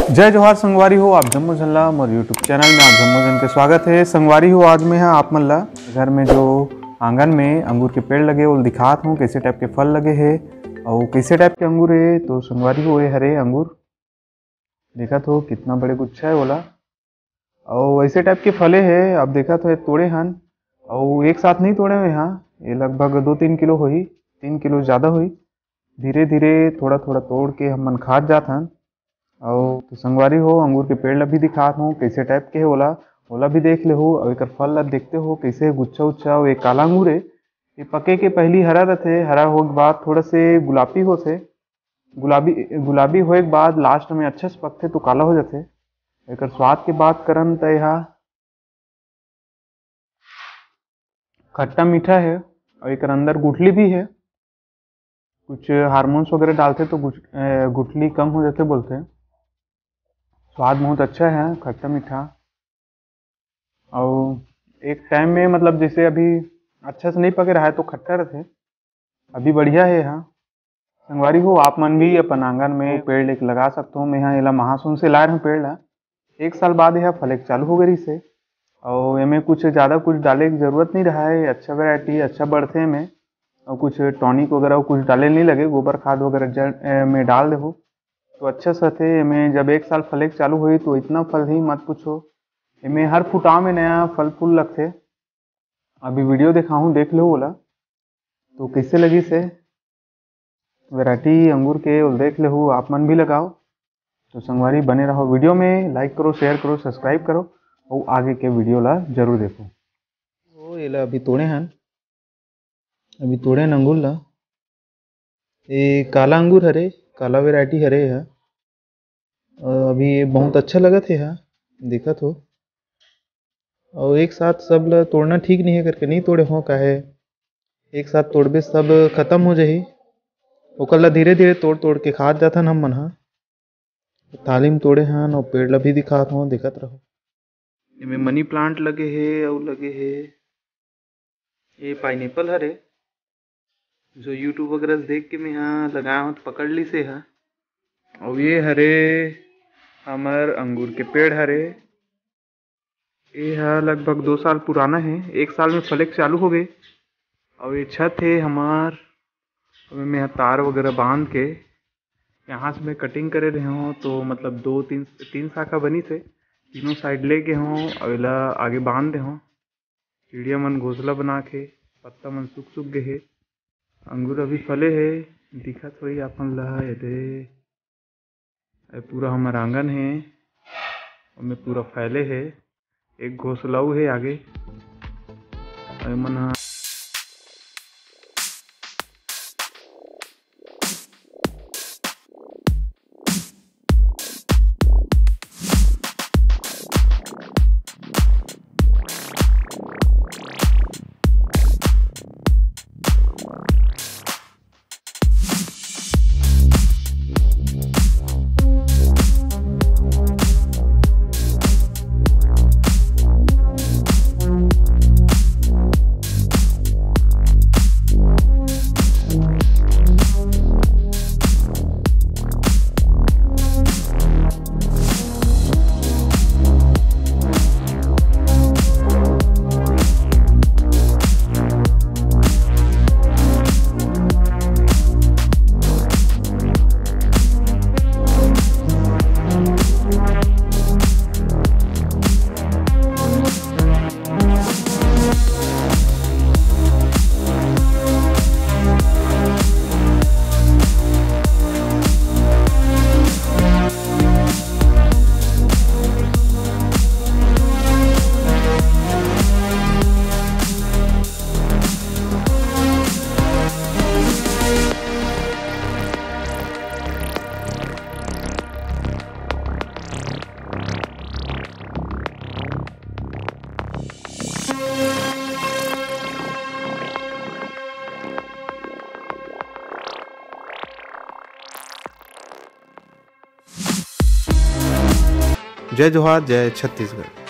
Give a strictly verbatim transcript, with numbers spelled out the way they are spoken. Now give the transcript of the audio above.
जय जोहार संगवारी हो, आप जम्मो झन ला मोर YouTube चैनल में आप जम्मो झन के स्वागत है। संगवारी हो, आज मैं हा आप मन ला घर में जो आंगन में अंगूर के पेड़ लगे, ओला दिखात हूँ, कैसे टाइप के फल लगे हे अउ कैसे टाइप के अंगूर हे। तो संगवारी हो, ये हरे अंगूर, देखत हो कितना बड़े गुच्छा है ओला, अउ ऐसे टाइप के फले हे। अब देखत हो, ये तोड़े हन अउ एक साथ नहीं तोड़े हुए हाँ, ये लगभग दो तीन किलो होही, तीन किलो ज़्यादा होही। धीरे धीरे थोड़ा थोड़ा तोड़ के हमन खात जात हन। अउ तो संगवारी हो, अंगूर के पेड़ ला भी दिखात हूँ, कैसे टाइप के हे ओला, ओला भी देख लेहू। अउ एकर फल ला देखते हो, कैसे हे, गुच्छा उच्छा। अउ ये काला अंगूर हे, ये पके के पहली हरा रथे, हरा होए के बाद थोड़ा से गुलाबी होथे, गुलाबी गुलाबी होए के बाद लास्ट में अच्छे से पकथे तो काला हो जाथे। एकर स्वाद के बात करन त एहा खट्टा मीठा हे अउ एकर अंदर गुठली भी हे। कुछ हार्मोन्स वगैरह डालथे तो गुठ-, ए, गुठली कम हो जाथे बोलथे। स्वाद बहुत अच्छा है, खट्टा मीठा। अउ एक टाइम में, मतलब, जैसे अभी अच्छा से नहीं पके रहा है तो खट्टा रहथे, अभी बढ़िया है। हाँ, संगवारी हो, आप मन भी अपन आंगन में पेड़ एक लगा सकते हो। मैं यहाँ एला महासुन से लाए रहूँ पेड़ ला, एक साल बाद यह फले के चालू हो गई से। अउ एमे कुछ ज़्यादा कुछ डाले की जरूरत नहीं रहा है, अच्छा वैरायटी, अच्छा बढ़थे एमे। अउ कुछ टॉनिक वगैरह कुछ डाले नहीं लगे, गोबर खाद वगैरह जड़ ए, में डाल देहू तो अच्छा से रथे। एमे जब एक साल फले के चालू होई तो इतना फल ही मत पूछो, एमे हर फुटाव में नया फल फूल लगथे। अभी वीडियो दिखाहूँ, देख लो ओला, तो कैसे लगी से वैरायटी अंगूर के, ओला देख लेहू, आप मन भी लगाओ। तो संगवारी बने रहो वीडियो में, लाइक करो, शेयर करो, सब्सक्राइब करो अउ आगे के वीडियो ला जरूर देखो। ओ, एला अभी तोड़े हन, अभी तोड़े हन अंगूर ला। ए काला अंगूर हरे, काला वैरायटी हरे एहा। अ, अभी ये बहुत अच्छा लगत हे एहा, देखत हो। अउ एक साथ सब ल तोड़ना ठीक नहीं है करके नहीं तोड़े हो, काहे एक साथ तोड़बे सब खत्म हो जाही। ओकर ला धीरे धीरे तोड़ तोड़ के खात जाथन हम मन हा। थाली में तोड़े हन अउ पेड़ ला भी दिखात हो, देखत रहो। एमे मनी प्लांट लगे हे अउ लगे हे ये पाइनएप्पल हरे, जो YouTube वगैरह से देख के मैं हा लगाया हूँ तो पकड़ ली से हा। अउ ये हरे हमर अंगूर के पेड़ हरे, ये हा लगभग दो साल पुराना है, एक साल में फले के चालू हो गए। अउ ये छत है हमार, अउ मैं हा तार वगैरह बांध के यहाँ से मैं कटिंग करे रहे हूँ, तो मतलब दो तीन, तीन शाखा बनी से, तीनों साइड ले गए हूँ, अउ एला आगे बांध दे हूँ। चिड़िया मन घोंसला बना के, पत्ता मन सूख सूख गए हे। अंगूर अभी फले हे, दिखत होई आप मन ला, ये दे। ये पूरा हमर आंगन हे, ओमे पूरा फैले हे। एक घोंसला अउ हे आगे, अउ एमन ह जय जोहार, जय छत्तीसगढ़।